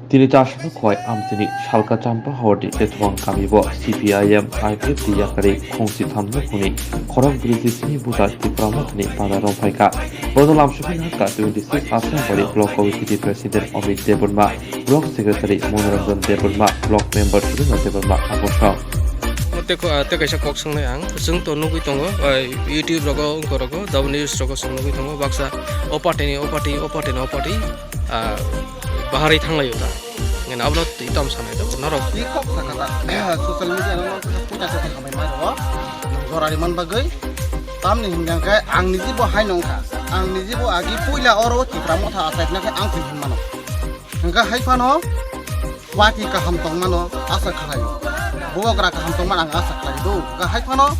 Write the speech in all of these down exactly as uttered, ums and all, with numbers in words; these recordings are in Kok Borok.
Tini Chasana Khowai Amchini Salka Champa Hawarni Tethuang kamibo C P I M I P F T yakarwi khongsi thamno khungni khorok brwi sni buta Tipra Mothani pada romphaikha. Bono lamsogwi nahakha twenty six Asrambari Block Committee President Amit Debbarma, Block Secretary Manoranjan Debbarma, Block Member Surendra Debbarma, Abosong. Tei ko-, ah, tei kaisa kok swngnai ang, chwng to nugwi tongo, ah, YouTube rogo, wngkha rogo, W news rogo chwng nugwi tongo, baksa o party ni, o party, o party ni, o party, ah, baharwi thanglaio ta. Ngena abono twi tam sanai ta, norok. Twi kok sakha ta, social media no puja se hamai ma rogo, jorari man bagwi, tamni hwnka khe ang niji bo hai nongkha, ang niji bo agi puila oro Tipra Motha achaikna khe ang twi hwn mano. Hwnka hai phano, Wati kaham tongmano asa khlaio. Bubagra kaham tongmano ang asa khlai do. Hwnkha hai phano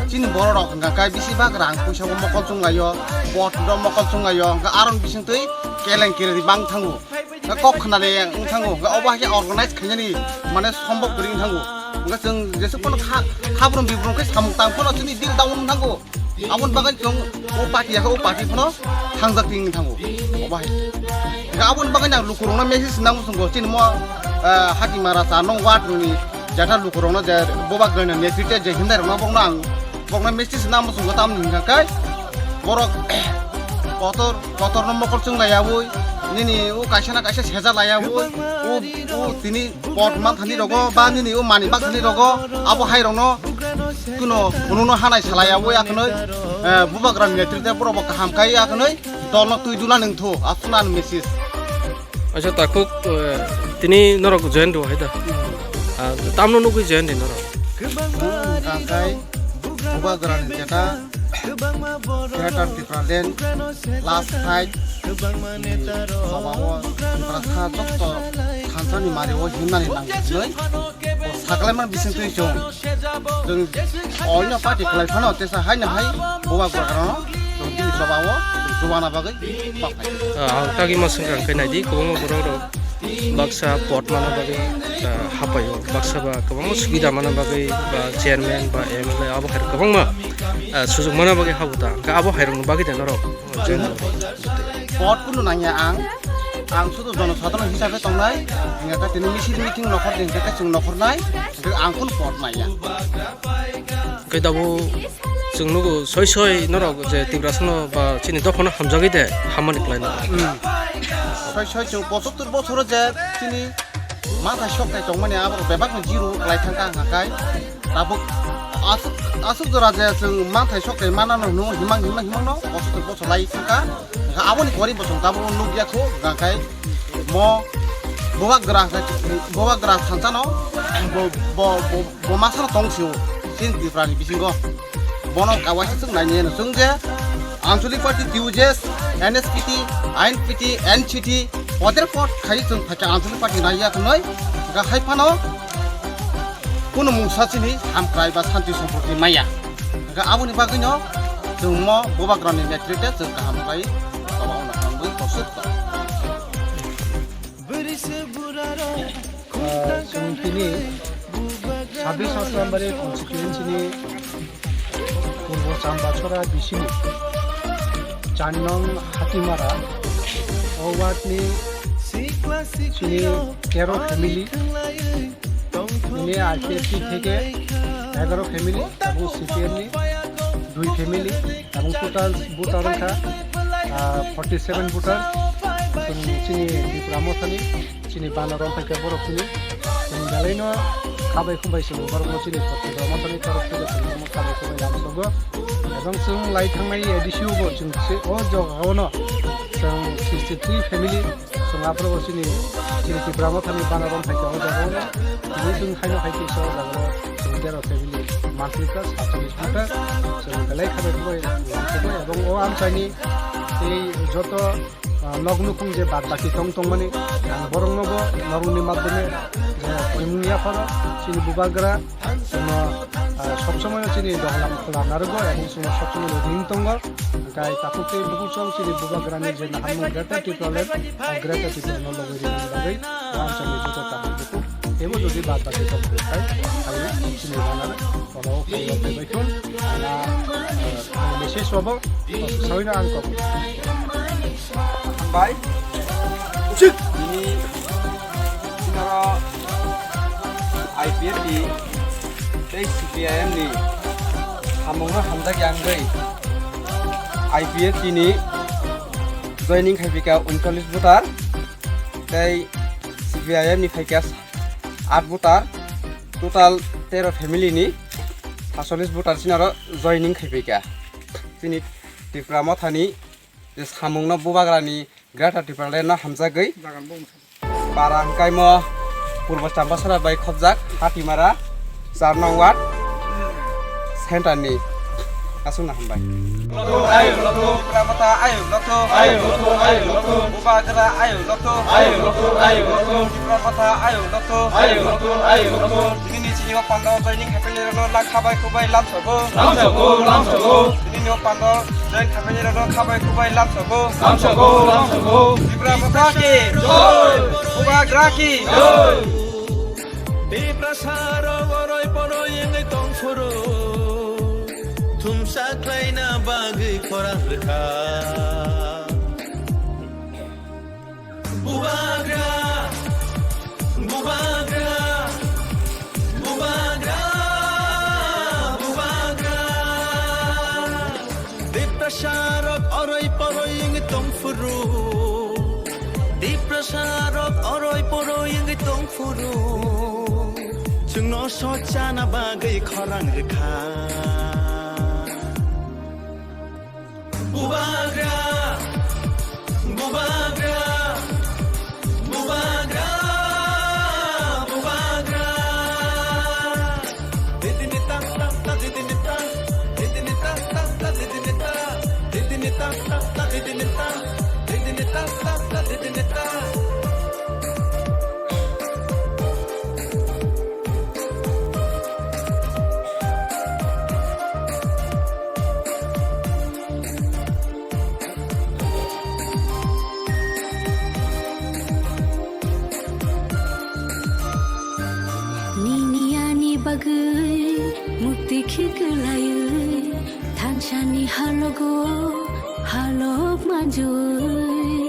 chini borok rok hwnkha khe bisi bak rang puisa bo mokol chwng laio, bot rok mokol chwng laio, hwnkha aron bising twi keleng kiri bang thango. Hwnkha kok khna le wng thango, hwnkha obo hai khe organize khainani mane sombok kwrwi wng thango. Hwnkha chwng jesuk phano kha, khabrum bibrum khe samung tang phano chini dil down wng thango. Aboni bagwi chwng o party ya khe, o party phano thangjak twi wng thango. Obo hai. Hwnkhe aboni bagwi nang lukurokno message nang muchungo, chini mo, ah, Hatimara sa nong ward ni jatha lukurokno je Bubagrani netritwe je himnai rokno bokno ang, bokno message nang muchungo, tamni hwnkha khe borok kotor, kotorno mokol chwng laiyaui, nini o kaisa na kaisa seja laiyaui, o, o tini pot man thani rogo, ba nini o mani bak thani rogo, abo hai rokno kuno, kuno no hanai salai abo ya khwnoi, eh, Bubagrani netritwe borok bo kaham kai ya khwnoi, dol no twi dula nung tho, aswk na message. Acha takhuk, eh, tini norok join do hai da? Ah, tamno nugwi join di norok? Ang kai Bubagrani jeta Greater Tipraland last fight ni sabao Tiprasa jotto thansani mario himnani nangkuknwi bo sakhlaimani bisingtwi chwng, chwng oino party khlai phano tesa haino hai Bubagrano chwng bini sabao chwng chubana bagwi kok khai. Ah, ang tagwi ma swngkha hwnkhe naidi kwbangma borok rok baksa pot mana bagwi, ah, hapaio, baksa ba kwbangma subida mana bagwi ba chairman ba M L A abo hai kwbangma, ah, sujuk mana bagwi habuta, hwnkhe abo hai rokni bagwi de norok. Pot kunu nangya ang, ang sudu jonosadharon hisabe tongnai, hingke tini misil meeting nokhor din hingke chwng nokhornai, hingke ang kunu pot nangya. Hingke tabuk chwng nugo soi soi norok je Tiprasano ba chini dophano hamjagwi de hammani khlainai. Hmm. Soi soi chwng pochottor bochoro je chini Manthai sok tai tongmani abo bebak no zero klai thangkha hwnka kai. Tabuk aswk, aswk jora je chwng manthai sok tai manano hwnwi himang himang himang no bosor bosor lai thangkha. Hwnka aboni pori bo chwng tabuk nukya kho hwnka kai mo Bubagra, Bubagra thansa no bo, bo, bo, bo masa no tong sio chini Tripura ni bisingo. Bono kawaisa chwng nai nai no chwng je Anchalik Party, T U J S, N S P T, I N P T, N C T, other pot khai chwng phaikha Anchalik Party nai ya khwnwi, ga hai phano kunu mungsa chini hamkrai ba santi somproti maya. Ga aboni bagwi no chwng mo Bubagra ni netrite chwng kaham khai tola ono thangwi kosuk to. Ah, chwng tini sabbish Asrambari constituency ni Purbo Chambachora bisini char nong Hatimara o ward ni chini tero family, nini I P F T theke egaro family, abo C P M ni dui family, abo total voter wngkha, ah, forty seven voter. Chini Tipra Mothani chini bana romphai khe borok chini. Chini belai no khabai khumbai se borok no chini Tipra Mothani torok theke chini omo khabai khumbai lamsogo. Ebong chwng lai thangnai A D C o bo chwng se o jagao no chwng sixty three family chwng aphuru bo chini, chini Tipra Mothani bana romphai khe o jagao no. Tini chwng haino hai khe o jagao chwng tero family monthly ka satchallish voter chwng belai khabai khumbai lamsogo. Ebong o amchaini tei joto ah, nok nukhung je bad baki tong tongmani, ang borokno bo norokni madhyome je koimung yapharo chini Bubagra chwngno, ah, sob somoy chini dohlam khwla narwgo, ebong chwngno sob somoy ring tongo. Hwnkhe takhuk tei bukhuk song chini Bubagrani je naharmung Greater Tipraland, o Greater Tipraland no logwi ringni bagwi o amchaini joto takhuk bukhuk teibo jodi bad baki tong khai, khai chini rana tola o khai rok bai bai thun. Ana, ah, message robo, oh, sawino ang kok. Bai. Chik. Ini I P F T tei C P I M ni samungno hamjakya wngwi I P F T ni joining khaipika uncholish voter tei C P I M ni phaika aat voter, total tero family ni sasollis voter sinaro joining khaipika. Chini Tipra Mothani je samungno Bubagrani Greater Tipraland no hamjagwi para hwnkhaimo Purbo Chambasara bai khobjak Hatimara char nong ward center ni aswkno hambai. Tipra Motha ayuk lokthung. Bubagra ayuk lokthung. Tipra Motha ayuk lokthung. Tini ni chini o pandao joining khaiphainairokno lang khabai khubai lamsogo. Tini ni o pandao joining khaiphainairokno khabai khubai lamsogo. Tipra Motha ki joi. Bubagra ki joi. Tiprasarok oroi poroi wngwi tongphuru, thumsa khlaina bagwi khorang rwkha. Bubagra, Bubagra, Bubagra, Bubagra. Tiprasarok oroi poroi wngwi tongphuru, Tiprasarok oroi poroi wngwi tongphuru, chwngno sochana bagwi khorang rwkha. Bubagra, Bubagra, Bubagra, Bubagra. Didini ta ta ta, didini ta, didini ta ta ta, didini ta, didini ta ta ta, didini ta, didini ta ta ta, didini ta. Nini ani bagwi mukti khiklaiwi thansani halogo halok manjui.